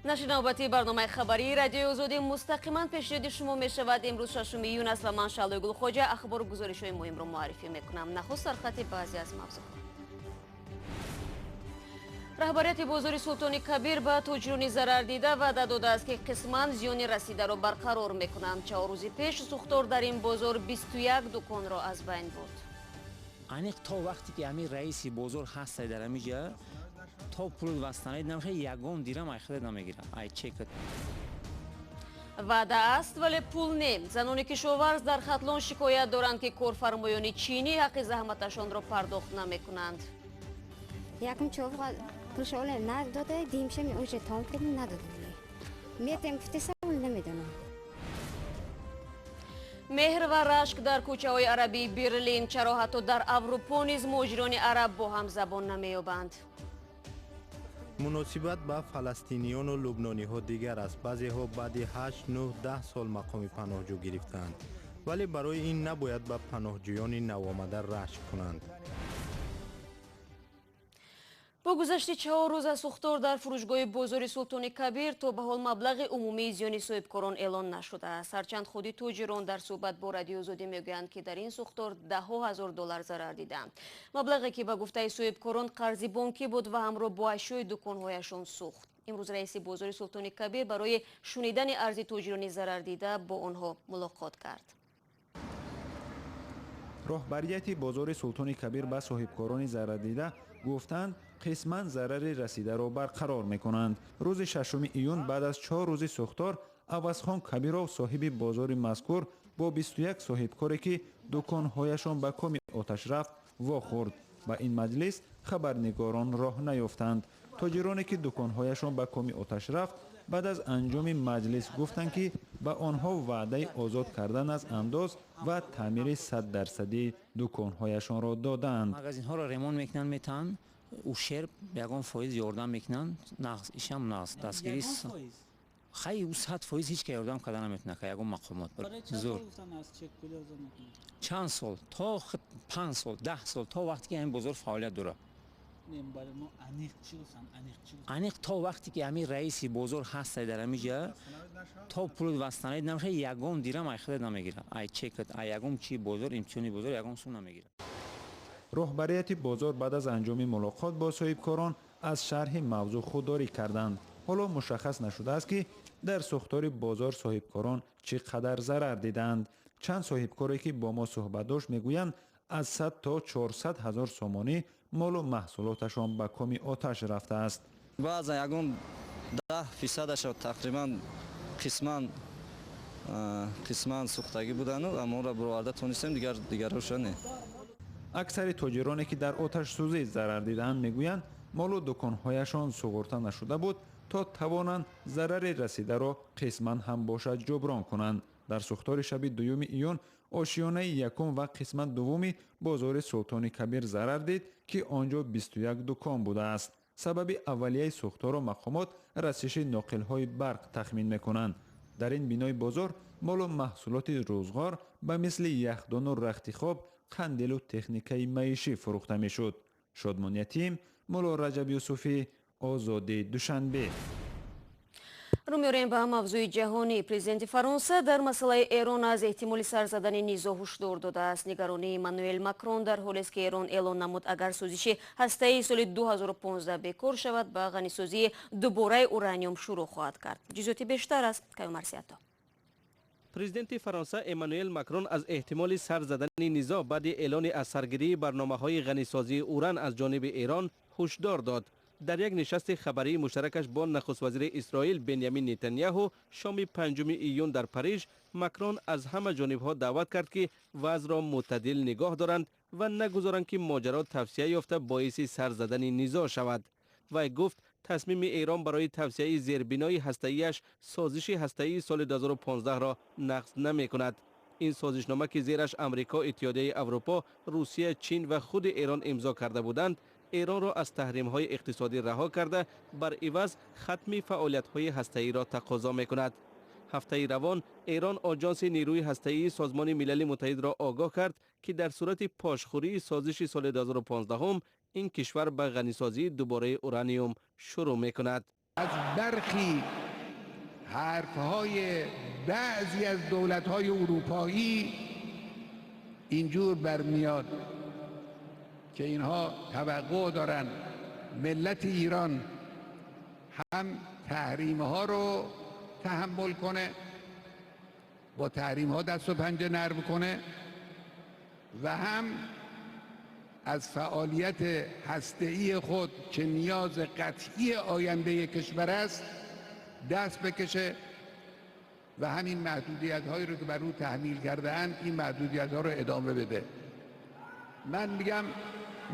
Нашри навбатии барномаи хабарии Радиои Озодӣ мустақиман пешниҳоди шумо мешавад. Имрӯз 6 июн аст ва ман, Шаълои Гулхоҷа, ахбору гузоришҳои муҳимро муаррифӣ мекунам. Нахуст сархати баъзе аз мавзӯъҳо. Раҳбарияти бозори Султони Кабир ба тоҷирони зарардида ваъда додааст, ки қисман зиёни расидаро барқарор мекунанд. 4 рӯзи пеш сӯхтор дар ин бозор 21 дуконро аз байн бурд. Аниқ то вақте ки ҳамин раиси бозор ҳастай дар ҳамин ҷа, то пул восстановить намеша, ягон дирам ай худат намегирам, ай чекат. Ваъда аст, вале пул не. Занони кишоварз дар Хатлон шикоят доранд, ки корфармоёни чинӣ ҳаққи заҳматашонро пардохт намекунанд. Якум човға пулшоле надода, димшами уже том кардем, надода. Метем гуфтеса, намедонам. Меҳр ва рашк дар кӯчаҳои арабии Берлин. Чаро ҳатто дар Аврупо низ муҳоҷирони араб бо ҳам забон намеёбанд? Муносибат ба фаластиниёну лубнониҳо дигар аст. Баъзеҳо баъди 8, 9, 10 сол мақоми паноҳҷӯ гирифтаанд, вале барои ин набояд ба паноҳҷӯёни навомада рашк кунанд. Бо гузашти 4 рӯз аз сӯхтор дар фурӯшгоҳи бозори Султони Кабир, то ба ҳол маблағи умумии зиёни соҳибкорон эълон нашудааст. Ҳарчанд худи тоҷирон дар суҳбат бо Радиои Озодӣ мегӯянд, ки дар ин сӯхтор даҳҳо ҳазор доллар зарар дидаанд. Маблағе, ки ба гуфтаи соҳибкорон, қарзи бонкӣ буд ва ҳамроҳ бо ашёи дуконҳояшон сӯхт. Имрӯз раиси бозори Султони Кабир барои шунидани арзи тоҷирони зарардида бо онҳо мулоқот кард. Роҳбарияти бозори Султони Кабир ба соҳибкорони зарардида гуфтанд, қисман зарари расидаро барқарор мекунанд. Рӯзи 6 июн, баъд аз 4 рӯзи сӯхтор, Авазхон Кабиров, соҳиби бозори мазкур, бо 21 соҳибкоре, ки дуконҳояшон ба коми оташ рафт, вохӯрд. Ба ин маҷлис хабарнигорон роҳ наёфтанд. Тоҷироне, ки дуконҳояшон ба коми оташ рафт, баъд аз анҷоми маҷлис гуфтанд, ки ба онҳо ваъдаи озод кардан аз андоз ва таъмири 100-дарсадии дуконҳояшонро додаанд. Магазинҳоро ремонт мекунанд, метаҳанд, ущерб ягон фоиз ёрдам мекунанд. Нағз, ишам нағз, дастгирӣ. Хай, ӯ 100% ҳеч ка ёрдам карда наметавонад, ка ягон мақомот зур. Чанд сол, то 5 сол, 10 сол, то вақте ки ҳамин бозор фаъолият дорад. Аниқ то вақте ки ҳамин раиси бозор ҳастай дар ҳамин ҷа, то пул восстановить намеша, ягон дирам ай худат намегирад, ай чекат, ай ягон чи бозор, имтиҳони бозор ягон сум намегирад. Роҳбарияти бозор баъд аз анҷоми мулоқот бо соҳибкорон аз шарҳи мавзӯъ худдорӣ карданд. Ҳоло мушаххас нашудааст, ки дар сӯхтори бозор соҳибкорон чӣ қадар зарар дидаанд. Чанд соҳибкоре, ки бо мо суҳбат дошт, мегӯянд, аз 100 то 400 ҳазор сомонӣ молу маҳсулоташон ба коми оташ рафтааст. Баъзан ягон 10 фисадаша тақрибан қисман сӯхтагӣ будану амонро бароварда тонистем, дигар дигароша не. Аксари тоҷироне, ки дар оташсӯзӣ зарар дидаанд, мегӯянд, молу дуконҳояшон суғурта нашуда буд, то тавонанд зарари расидаро қисман ҳам бошад ҷуброн кунанд. Дар сӯхтори шаби 2 июн ошиёнаи якум ва қисмат дуввуми бозори Султони Кабир зарар дид, ки он ҷо 21 дукон будааст. Сабаби аввалияи сӯхторро мақомот расиши ноқилҳои барқ тахмин мекунанд. Дар ин бинои бозор молу маҳсулоти рӯзғор ба мисли яхдону рахти хоб, қандилу техникаи маишӣ фурӯхта мешуд. Шодмон Ятим, Мулло Раҷаб Юсуфӣ, Озодӣ, Душанбе. Рӯ меорем ба мавзӯи ҷаҳонӣ. Президенти Фаронса дар масъалаи Эрон аз эҳтимоли сар задани низоъ ҳушдор додааст. Нигаронии Эммануэл Макрон дар ҳолест, ки Эрон эълон намуд, агар созиши ҳастаии соли 2015 бекор шавад, ба ғанисозии дубораи ураниум шурӯъ хоҳад кард. Ҷузъиёти бештар аз Каюмарсиято. Президенти Фаронса Эммануэл Макрон аз эҳтимоли сар задани низоъ баъди эълони аз саргирии барномаҳои ғанисозии уран аз ҷониби Эрон ҳушдор дод. Дар як нишасти хабарии муштаракаш бо нахуствазири Исроил Бенямин Нетаняҳу шоми 5 июн дар Париж, Макрон аз ҳама ҷонибҳо даъват кард, ки вазъро мӯътадил нигоҳ доранд ва нагузоранд, ки моҷаро тавсеа ёфта, боиси сар задани низоъ шавад. Вай гуфт, тасмими Эрон барои тавсеаи зербинои ҳастаиаш созиши ҳастаии соли 2015-ро нақз намекунад. Ин созишнома, ки зераш Амрико, Иттиҳодияи Аврупо, Русия, Чин ва худи Эрон имзо карда буданд, Эронро аз таҳримҳои иқтисодӣ раҳо карда, бар иваз хатми фаъолиятҳои ҳастаиро тақозо мекунад. Ҳафтаи равон Эрон Оҷонси нерӯи ҳастаии Созмони Милали Муттаҳидро огоҳ кард, ки дар сурати пошхӯрии созиши соли 2015 ин кишвар ба ғанисозии дубораи ураниум шурӯъ мекунад. Аз бархи ҳарфҳои баъзе аз давлатҳои урупоӣ инҷур бармиёд ки инҳо таваққӯъ доранд миллати Ирон ҳам таҳримҳо ро таҳаммул кунад, бо таҳримҳо дасту панҷа нарм кунад ва ҳам аз фаъолияти ҳастаии худ ки ниёзи қатъии ояндаи кишвар аст даст бикашад ва ҳамин маҳдудиятҳоеро ки бар ӯ таҳмил кардаанд ин маҳдудиятҳоро идома бده. Ман мегам,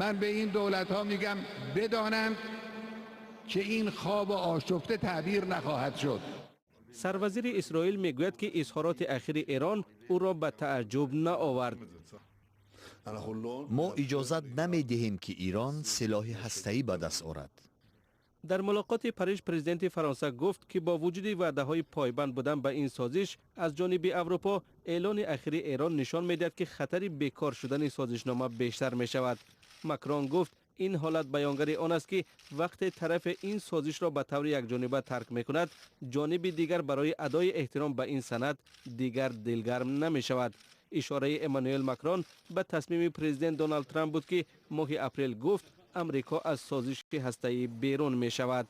ман ба ин давлатҳо мегам бидонанд ки ин хоби ошуфта таъбир нахоҳад шуд. Сарвазири Исроил мегӯяд, ки изҳороти ахири Эрон ӯро ба тааҷҷуб наовард. Мо иҷозат намедиҳем, ки Ирон силоҳи ҳастаӣ ба даст орад. Дар мулоқоти Париж президенти Фаронса гуфт, ки бо вуҷуди ваъдаҳои пойбанд будан ба ин созиш аз ҷониби Аврупо, эълони ахири Эрон нишон медиҳад, ки хатари бекор шудани созишнома бештар мешавад. Макрон гуфт, ин ҳолат баёнгари он аст, ки вақте тарафе ин созишро ба таври якҷониба тарк мекунад, ҷониби дигар барои адои эҳтиром ба ин санад дигар дилгарм намешавад. Ишораи Эммануэл Макрон ба тасмими президент Доналд Трамп буд, ки моҳи апрел гуфт Амрико аз созиши ҳастаӣ берун мешавад.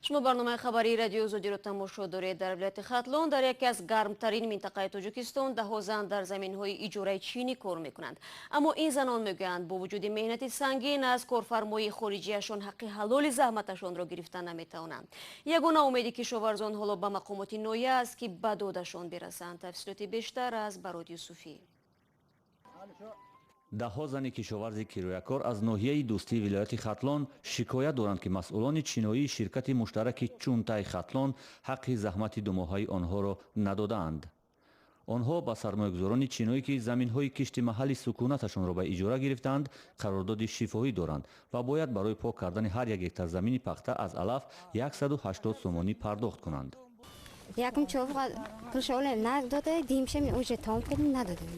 Шумо барномаи хабарии Радиои Озодиро тамошо доред. Дар вилояти Хатлон, дар яке аз гармтарин минтақаи Тоҷикистон, даҳҳо зан дар заминҳои иҷораи чинӣ кор мекунанд. Аммо ин занон мегӯянд, бо вуҷуди меҳнати сангин аз корфармоии хориҷиашон ҳаққи ҳалоли заҳматашонро гирифта наметавонанд. Ягона умеди кишоварзон ҳоло ба мақомоти ноҳия аст, ки ба додашон бирасанд. Тафсилоти бештар аз Барод Юсуфӣ. Даҳҳо зани кишоварзи кироякор аз ноҳияи Дӯстии вилояти Хатлон шикоят доранд, ки масъулони чиноии ширкати муштараки Чунтай Хатлон ҳаққи заҳмати думоҳаи онҳоро надодаанд. Онҳо ба сармоягузорони чиноӣ, ки заминҳои кишти маҳалли сукунаташонро ба иҷора гирифтаанд, қарордоди шифоҳӣ доранд ва бояд барои пок кардани ҳар як гектар замини пахта аз алаф 180 сомонӣ пардохт кунанд. Якум чоф пулшоле надода, димшами уже том кардем, надодем.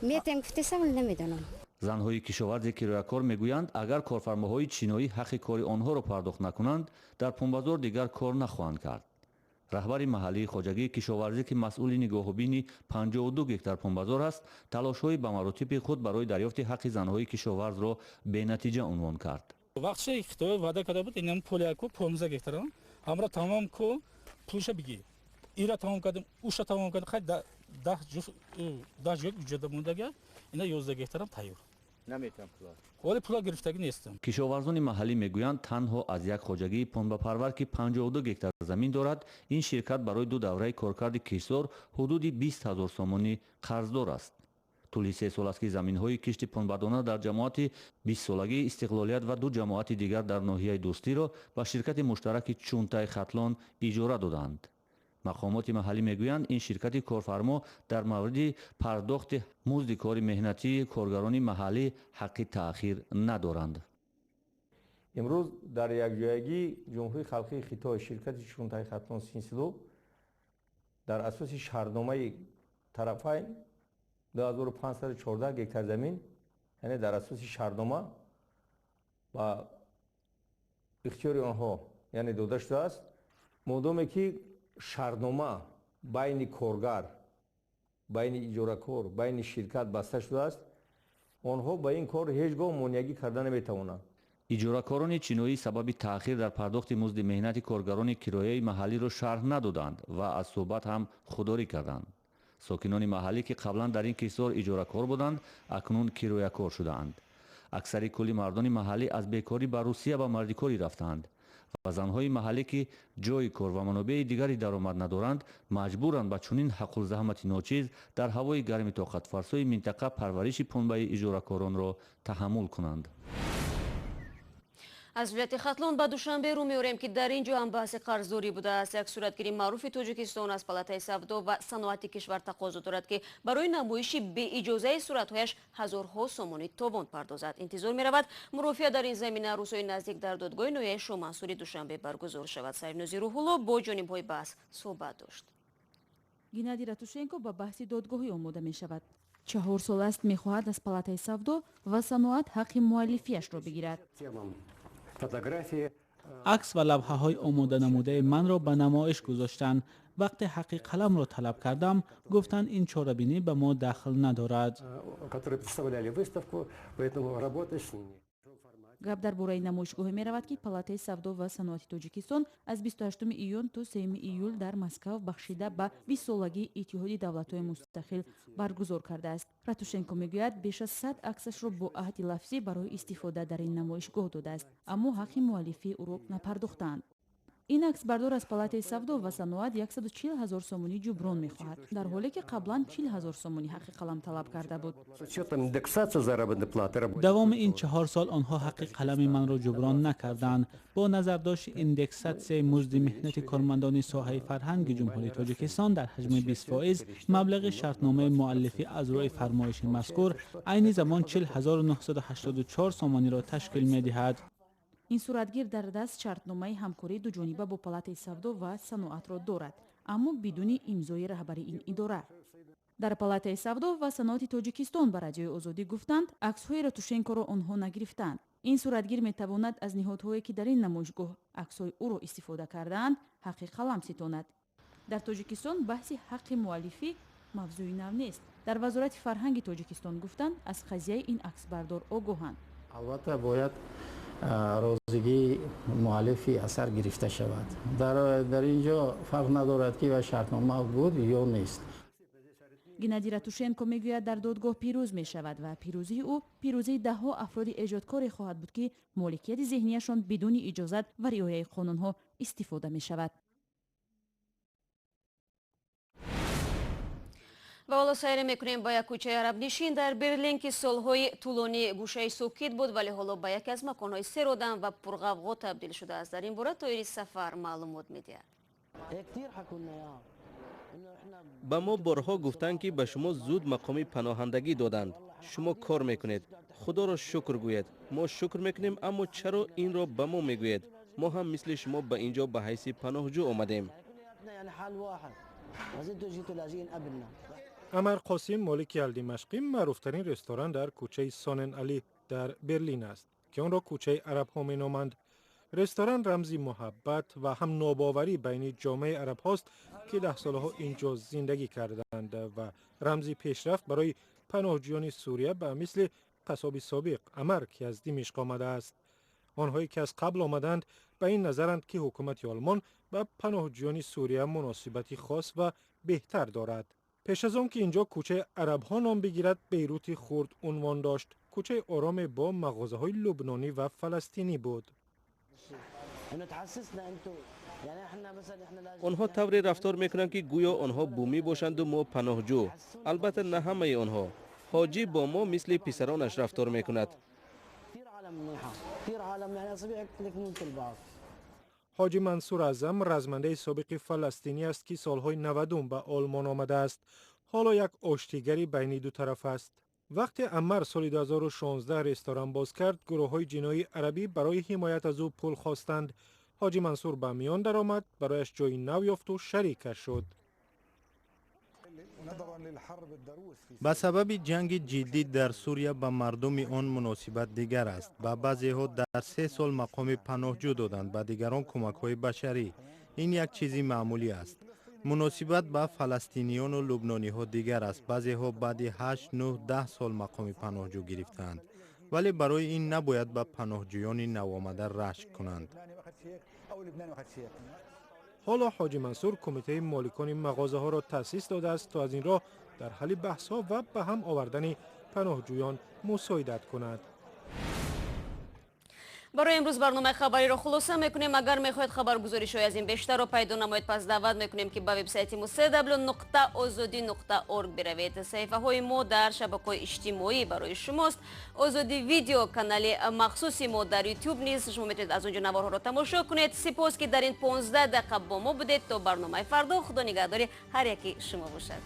Метем гуфтесам, намедонам. Занҳои кишоварзи кироякор мегӯянд, агар корфармоҳои чиноӣ ҳаққи кори онҳоро пардохт накунанд, дар пунбазор дигар кор нахоҳанд кард. Раҳбари маҳаллии хоҷагии кишоварзӣ, ки масъули нигоҳубини 52 гектар пунбазор аст, талошҳои ба маротиби худ барои дарёфти ҳаққи занҳои кишоварзро бенатиҷа унвон кард. Вақтше Хитой ваъда карда буд, инам поляку 15 гектар ҳамра тамом ку, пулша бигир. Ира тамом кардем, уша тамом кардем, хай 10 ҷой уҷада мондага, ина 11 гектарам тайёр. Наметавонам пула. Вале пула гирифтагӣ нестам. Кишоварзони маҳаллӣ мегӯянд, танҳо аз як хоҷагии пунбапарвар, ки 52 гектар замин дорад, ин ширкат барои ду давраи коркарди киштзор ҳудуди 20 ҳазор сомонӣ қарздор аст. Тӯли 3 сол аст, ки заминҳои кишти пунбадона дар ҷамоати 20-солагии Истиқлолият ва ду ҷамоати дигар дар ноҳияи Дӯстиро ба ширкати муштараки Чунтай Хатлон иҷора додаанд. Мақомоти маҳаллӣ мегӯянд, ин ширкати корфармо дар мавриди пардохти музди кори меҳнатии коргарони маҳаллӣ ҳаққи таъхир надоранд. Имрӯз дар якҷоягии Ҷумҳурии Халқии Хитой ширкати Чунтай Хатлон Синсилу дар асоси шартномаи тарафайн 2514 гектар замин, яъне дар асоси шартнома ба ихтиёри онҳо яъне дода шудааст. Модоме ки шартнома байни коргар, байни иҷоракор, байни ширкат баста шудааст, онҳо ба ин кор ҳеҷ гоҳ монеагӣ карда наметавонанд. Иҷоракорони чиноӣ сабаби таъхир дар пардохти музди меҳнати коргарони кирояи маҳаллиро шарҳ надоданд ва аз суҳбат ҳам худдорӣ карданд. Сокинони маҳаллӣ, ки қаблан дар ин киштзор иҷоракор буданд, акнун кироякор шудаанд. Аксари кулли мардони маҳаллӣ аз бекорӣ ба Русия ба мардикорӣ рафтаанд ва занҳои маҳаллӣ, ки ҷойи кор ва манобеи дигари даромад надоранд, маҷбуранд ба чунин ҳаққулзаҳмати ночиз дар ҳавои гарми тоқатфарсои минтақа парвариши пунбаи иҷоракоронро таҳаммул кунанд. Аз вилояти Хатлон ба Душанбе рӯ меорем, ки дар ин ҷо ҳам баҳси қарздорӣ будааст. Як суратгири маъруфи Тоҷикистон аз палатаи савдо ва саноати кишвар тақозо дорад, ки барои намоиши беиҷозаи суратҳояш ҳазорҳо сомонӣ тобон пардозад. Интизор меравад, мурофиа дар ин замина рӯзҳои наздик дар додгоҳи ноҳияи Шоҳмансури Душанбе баргузор шавад. Сайрнозир Рӯҳулло бо ҷонибҳои баҳс суҳбат дошт. Геннадий Ратушенко ба баҳси додгоҳӣ омода мешавад. 4 сол аст мехоҳад аз палатаи савдо ва саноат ҳаққи муаллифиашро бигирад. Фотографии Акс ва лавҳаҳои омоданамудаи манро ба намоиш гузоштанд. Вақте ҳаққи қаламро талаб кардам, гуфтанд, ин чорабинӣ ба мо дахл надорад. Гап дар бораи намоишгоҳе меравад, ки Палатаи савдо ва саноати Тоҷикистон аз 28 июн то 3 июл дар Москав бахшида ба 20-солагии Иттиҳоди давлатҳои мустақил баргузор кардааст. Ратушенко мегӯяд, беш аз 100 аксашро бо аҳди лафзӣ барои истифода дар ин намоишгоҳ додааст, аммо ҳаққи муаллифии ӯро напардохтаанд. Ин аксбардор аз Палатаи савдо ва саноат 140 ҳазор сомонӣ ҷуброн мехоҳад, дар ҳоле ки қаблан 40 ҳазор сомонӣ ҳаққи қалам талаб карда буд. Давоми ин 4 сол онҳо ҳаққи қалами манро ҷуброн накарданд. Бо назардошти индексатсияи музди меҳнати кормандони соҳаи фарҳанги Ҷумҳурии Тоҷикистон дар ҳаҷми 20%, маблағи шартномаи муаллифӣ аз рӯи фармоиши мазкур айни замон 40 984 сомониро ташкил медиҳад. Ин суратгир дар даст шартномаи ҳамкории дуҷониба бо Палатаи савдо ва саноатро дорад, аммо бидуни имзои раҳбари ин идора. Дар Палатаи савдо ва саноати Тоҷикистон ба Радиои Озодӣ гуфтанд, аксҳои Ратушенкоро онҳо нагирифтаанд. Ин суратгир метавонад аз ниҳодҳое, ки дар ин намоишгоҳ аксҳои ӯро истифода кардаанд, ҳаққи қалам ситонад. Дар Тоҷикистон баҳси ҳаққи муаллифӣ мавзӯи нав нест. Дар Вазорати фарҳанги Тоҷикистон гуфтанд, аз қазияи ин аксбардор огоҳанд. Албатта, бояд розигии муаллифи асар гирифта шавад. Дар ин ҷо фарқ надорад, ки ва шартнома буд ё нест. Геннадий Ратушенко мегӯяд, дар додгоҳ пирӯз мешавад ва пирӯзии ӯ пирӯзии даҳҳо афроди эҷодкоре хоҳад буд, ки моликияти зеҳнияшон бидуни иҷозат ва риояи қонунҳо истифода мешавад. Ва ҳоло сайре мекунем ба як кӯчаи арабнишин дар Берлин, ки солҳои тӯлонӣ гӯшаи сукит буд, вале ҳоло ба яке аз маконҳои серодам ва пурғавғо табдил шудааст. Дар ин бора Тоири Сафар маълумот медиҳад. Ба мо борҳо гуфтанд, ки ба шумо зуд мақоми паноҳандагӣ доданд, шумо кор мекунед, худоро шукр гӯед. Мо шукр мекунем, аммо чаро инро ба мо мегӯед? Мо ҳам мисли шумо ба ин ҷо ба ҳайси паноҳҷӯ омадем. Амар Қосим молики Алдимашқӣ, маъруфтарин ресторан дар кӯчаи Сонен Алӣ дар Берлин аст, ки онро кӯчаи арабҳо меноманд. Ресторан рамзи муҳаббат ва ҳам нобоварӣ байни ҷомеаи арабҳост, ки даҳсолаҳо ин ҷо зиндагӣ карданд, ва рамзи пешрафт барои паноҳҷӯёни Сурия, ба мисли қассоби собиқ Амар, ки аз Димишқ омадааст. Онҳое ки аз қабл омаданд, ба ин назаранд, ки ҳукумати Олмон ба паноҳҷӯёни Сурия муносибати хос ва беҳтар дорад. Пеш аз он ки ин ҷо кӯчаи арабҳо ном бигирад, Бейрути хурд унвон дошт. Кӯчаи ороме бо мағозаҳои лубнонӣ ва фаластинӣ буд. Онҳо тавре рафтор мекунанд, ки гӯё онҳо бумӣ бошанду мо паноҳҷӯ. Албатта, на ҳамаи онҳо. Ҳоҷӣ бо мо мисли писаронаш рафтор мекунад. Ҳоҷи Мансур Аъзам размандаи собиқи фаластинӣ аст, ки солҳои 90-ум ба Олмон омадааст. Ҳоло як оштигари байни ду тараф аст. Вақте Аммар соли 2016 ресторан боз кард, гурӯҳҳои ҷиноии арабӣ барои ҳимоят аз ӯ пул хостанд. Ҳоҷи Мансур ба миён даромад, барояш ҷои нав ёфту шарикаш шуд. Ба сабаби ҷанги ҷиддӣ дар Сурия ба мардуми он муносибат дигар аст. Ба баъзеҳо дар 3 сол мақоми паноҳҷӯ доданд, ба дигарон кӯмакҳои башарӣ. Ин як чизи маъмулӣ аст. Муносибат ба фаластиниёну лубнониҳо дигар аст. Баъзеҳо баъди 8, 9, 10 сол мақоми паноҳҷӯ гирифтаанд, вале барои ин набояд ба паноҳҷӯёни навомада рашк кунанд. Ҳоло Ҳоҷи Мансур кумитаи моликони мағозаҳоро таъсис додааст, то аз ин роҳ дар ҳалли баҳсҳо ва ба ҳам овардани паноҳҷӯён мусоидат кунад. Барои имрӯз барномаи хабариро хулоса мекунем. Агар мехоҳед хабаргузоришҳои аз ин бештарро пайдо намоед, пас даъват мекунем, ки ба вебсайти мо cw.ozodi.org биравед. Саҳифаҳои мо дар шабакаҳои иҷтимоӣ барои шумост. Озодӣ видео, канали махсуси мо дар Ютуб низ, шумо метавонед аз он ҷо наворҳоро тамошо кунед. Сипос, ки дар ин 15 дақиқа бо мо будед. То барномаи фардо, худо нигаҳдори ҳар яки шумо бошад.